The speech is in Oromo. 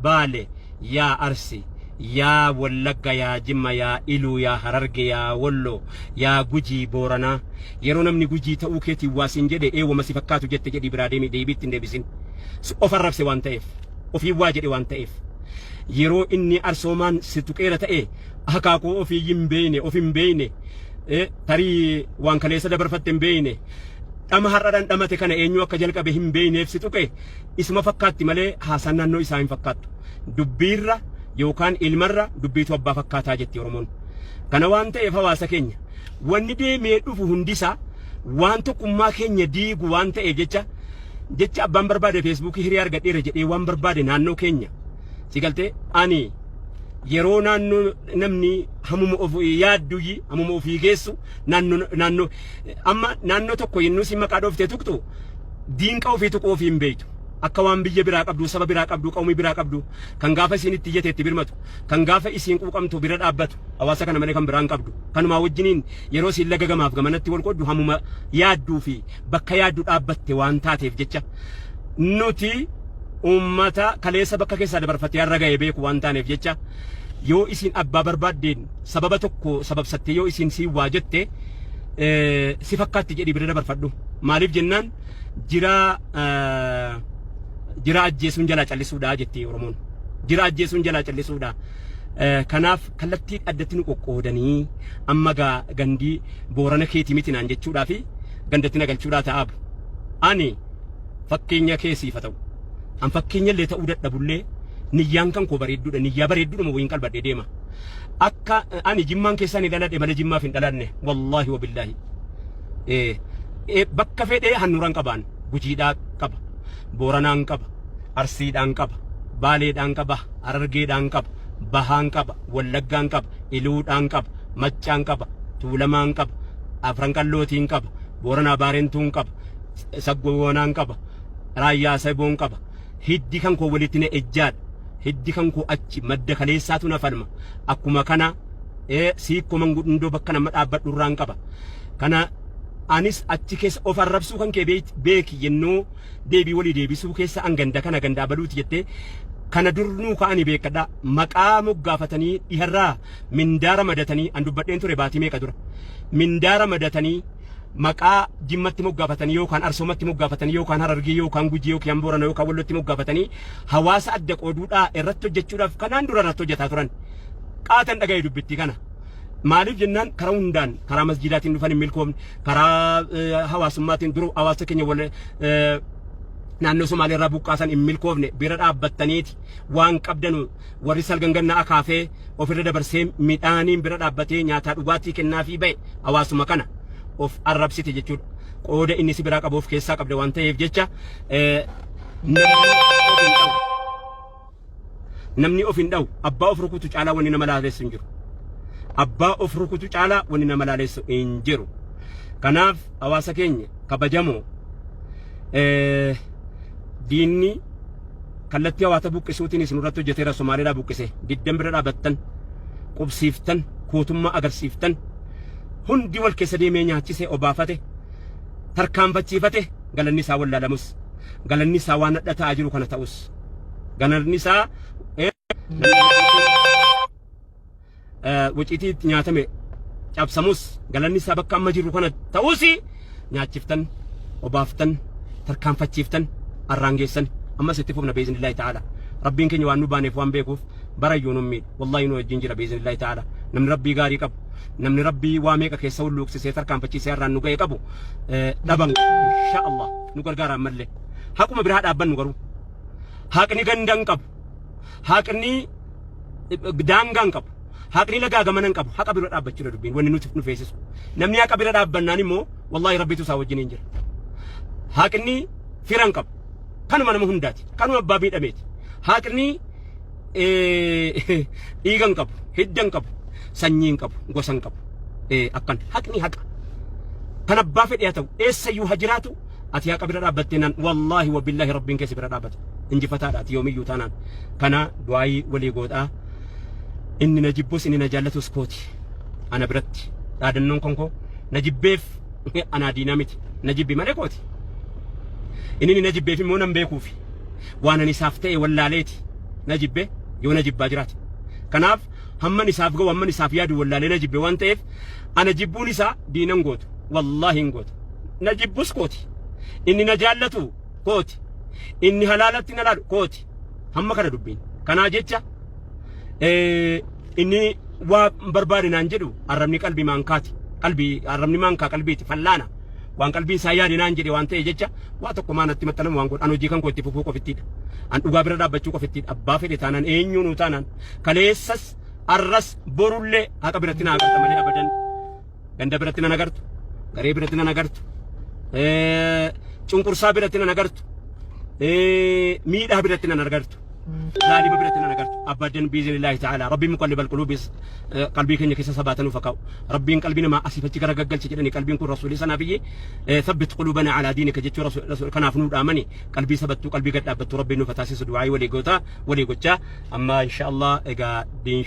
Baale, yaa Arsi, yaa Wallagga, yaa Jimma, yaa Iluu, yaa Hararge, yaa Wollo, yaa Gujii, Booranaa. Yeroo namni Gujii ta'uu keetiin waa siin jedhe eewwama si fakkaatu jette jedhii biraa deemi deebii itti hin deebisin. Of arrabse waan ta'eef. Ofii waa jedhe waan ta'eef. Yeroo inni arsoomaan si tuqeera ta'e akaakuu ofii hin beeyne of hin beeyne tarii waan kaleessa dabarfatte hin beeyne dhama har'a dhandhamate kana eenyu akka jalqabe hin beeyneef si tuqe isuma fakkaatti malee haasaan naannoo isaa hin fakkaattu. Dubbiirra yookaan ilmarra dubbiitu abbaa fakkaataa jetti Oromoon. Kana waan ta'eef hawaasa keenya wanni deemee dhufu hundisaa waan tokkummaa keenya diigu waan ta'eef jecha jecha abbaan barbaade Feesbuukii hiriyaa argadheera jedhee waan barbaade naannoo keenya si galtee ani yeroo naannoo namni hamuma of yaadduyyi hamuma ofii geessu naannoo naannoo amma naannoo tokko yennuu si maqaa dhooftee tuqxu diinqa ofii tuquu ofii hin beektu. Akka waan biyya biraa qabdu, saba biraa qabdu, qawmii biraa qabdu, kan gaafa isiin itti iyyate itti birmatu, kan gaafa isiin quuqamtu bira dhaabbatu, hawaasa kana malee kan biraa hin qabdu. Kanumaa wajjiniin yeroo isiin laga gamaaf gamanatti wal qooddu hamuma yaadduu fi bakka yaaddu dhaabbatte waan taateef jecha nuti uummata kaleessa bakka keessaa dabarfatee har'a ga'e beeku waan taaneef jecha yoo isiin abbaa barbaaddeen sababa tokko sababsattee yoo isiin siin waa jette si fakkaatti jedhii bira dabarfadhu. Maaliif jennaan jira jira ajjeesuun jalaa callisuudha jetti Oromoon. Jira ajjeesuun jalaa callisuudha. Kanaaf kallattii addatti nu qoqqoodanii amma gaa gandii Boorana keetii miti naan jechuudhaa fi gandatti na galchuudhaa ta'aabu. Ani fakkeenya kee siif haa ta'u. An fakkeenya illee ta'uu dadhabullee niyyaan kan koo bareedduudha. Niyyaa bareedduudhuma wayiin qalbadhee deema. Akka ani Jimmaan keessaan hin dhaladhe malee Jimmaaf hin dhalanne. Wallaahi wa billaahi. Bakka fedhee handhuuran qabaan. Gujiidhaa qaba. Booranaan qaba. Arsiidhaan qaba. Baaleedhaan qaba. Harargeedhaan qaba. Bahaan qaba. Wallaggaan qaba. Iluudhaan qaba. Maccaan qaba. Tuulamaan qaba. Afran Qallootiin qaba. Booranaa Baarentuun qaba. Saggoonaan qaba. Raayyaa Saboon qaba. Hiddi kan koo walitti na ejjaadha. Hiddi kan koo achi madda kaleessaatu na falma. Akkuma kana siikkoo mangudundoo bakka nama dhaabbadhu irraan qaba. Kana anis achi keessa of arrabsuu kan kee beeki yennoo deebii walii deebisuu keessa an ganda kana ganda abaluuti jettee kana dur nuu ka'anii beekadha. Maqaa moggaafatanii dhiharraa mindaa ramadatanii an dubbadheen ture baatii meeqa dura. Mindaa ramadatanii maqaa Jimmatti moggaafatanii yookaan Arsoomatti moggaafatanii yookaan Harargee yookaan Gujii yookaan Boorana yookaan Wallotti moggaafatanii hawaasa adda qooduudhaa irratti hojjechuudhaaf kanaan dura irratti hojjetaa turan. Qaatan dhaga'e dubbittii kana. Maaliif jennaan karaa hundaan karaa masjiidaatiin dhufan hin milkoofne, karaa hawaasummaatiin dura hawaasa keenya wal naannoo Somaalee irraa buqqaasan hin milkoofne bira dhaabbattaniiti waan qabdanu warri salgan gannaa akaafee ofirra dabarsee midhaaniin bira dhaabbatee nyaataa dhugaatii kennaafii ba'e hawaasuma kana of arrabsite jechuudha. Qooda inni si biraa qabu of keessaa qabda waan ta'eef jecha namni of hin dhawu. Namni of hin dhawu. Abbaa of rukutu caalaa wanni nama laalessu hin jiru. Abbaa of rukutu caalaa wanni nama laalessu hin jiru. Kanaaf hawaasa keenya kabajamoo diinni kallattii hawaasa buqqisuutiin isin irratti hojjeteera. Somaaliidhaa buqqise diddan bira dhaabattan qubsiiftan kootummaa agarsiiftan hundi wal keessa deemee nyaachise obaafate tarkaanfachiifate. Galanni isaa wallaalamus, galanni isaa waan hadha ta'aa jiru kana ta'us, galanni isaa waciitii itti nyaatame cabsamus, galanni isaa bakka amma jirru kana ta'us, nyaachiftan, obaaftan, tarkaanfachiiftan, arraangeessan. Ammas itti fufna bi'iznillaahi ta'ala. Rabbiin keenya waan nu baaneef waan beekuuf barayyuu nu miidhu. Wallaahi nu wajjin jira bi'iznillaahi ta'ala. Namni Rabbii gaarii qabu, namni Rabbii waa meeqa keessa hulluuqsisee tarkaanfachiisee arraan nu ga'e qabu dhaban insha Allah nu gargaara. Ammallee haquma biraa dhaabbannu garuu haqni ganda hin qabu, haqni daangaa hin qabu, haqni lagaa gamana hin qabu. Haqa bira dhaabbachuudha dubbiin wanni nuti nu feesisu. Namni haqa bira dhaabbannaan immoo wallaahi Rabbitu isaa wajjin hin jira. Haqni fira hin qabu, kanuma nama hundaati, kanuma abbaa miidhameeti. Haqni dhiiga hin qabu, hidda hin qabu, sanyii hin qabu, gosa hin qabu. Akkan haqni haqa kan abbaa fedhe haa ta'u, eessayyuu haa jiraatu, ati haqa bira dhaabbattee naan wallaahi wa billaahi Rabbiin keessa bira dhaabbata. Injifataadha ati yoomiyyuu taanaan. Kana du'aayii walii godhaa. Inni na jibbus inni na jaallatus kooti. Ana biratti dhaadannoon konkoo na jibbeef anaa diinaa miti, na jibbi malee kooti. Inni na jibbeef immoo nan beekuufi waan ani isaaf ta'e wallaaleeti. Na jibbe yoo na jibbaa jiraate. Kanaaf hamman isaaf ga'u, hamman isaaf yaadu wallaalee na jibbe waan ta'eef, ana jibbuun isaa diinan gootu. Wallaahi hin gootu. Na jibbus kooti. Inni na jaallatu kooti. Inni halaalatti na laalu kooti. Hamma kana dubbiin. Kanaa jecha inni waa barbaade naan jedhu arrabni qalbii maankaati. Qalbii arrabni maankaa qalbiiti fallaana. Waan qalbiin isaa yaade naan jedhe waan ta'e jecha waa tokko maanatti maxxanamu waan godhu. An hojii kan koo itti fufuu qofittiidha. An dhugaa bira dhaabbachuu qofittiidha. Abbaa fedhe taanaan, eenyuun taanaan, kaleessas arras borullee haqa biratti na agarta malee abadan ganda biratti nan agartu, garee biratti nan agartu, cunqursaa biratti nan agartu, miidhaa biratti nan agartu, zaalima biratti nan agartu abadan. Biiznillaahi ta'ala, Rabbiin muqallibal quluubis qalbii keenya keessa sabaata nuuf haa kaa'u. Rabbiin qalbii namaa asiif achi gara gaggalche jedhanii, qalbiin kun rasuulii sanaaf iyyee "Thabbit quluubana alaa diinika" jechuu rasuul kanaaf nuu dhaamani. Qalbii sabattuu, qalbii gad dhaabbattuu Rabbiin nuuf haa taasisu. Du'aayii walii gootaa walii gochaa amma insha Allah egaa diin.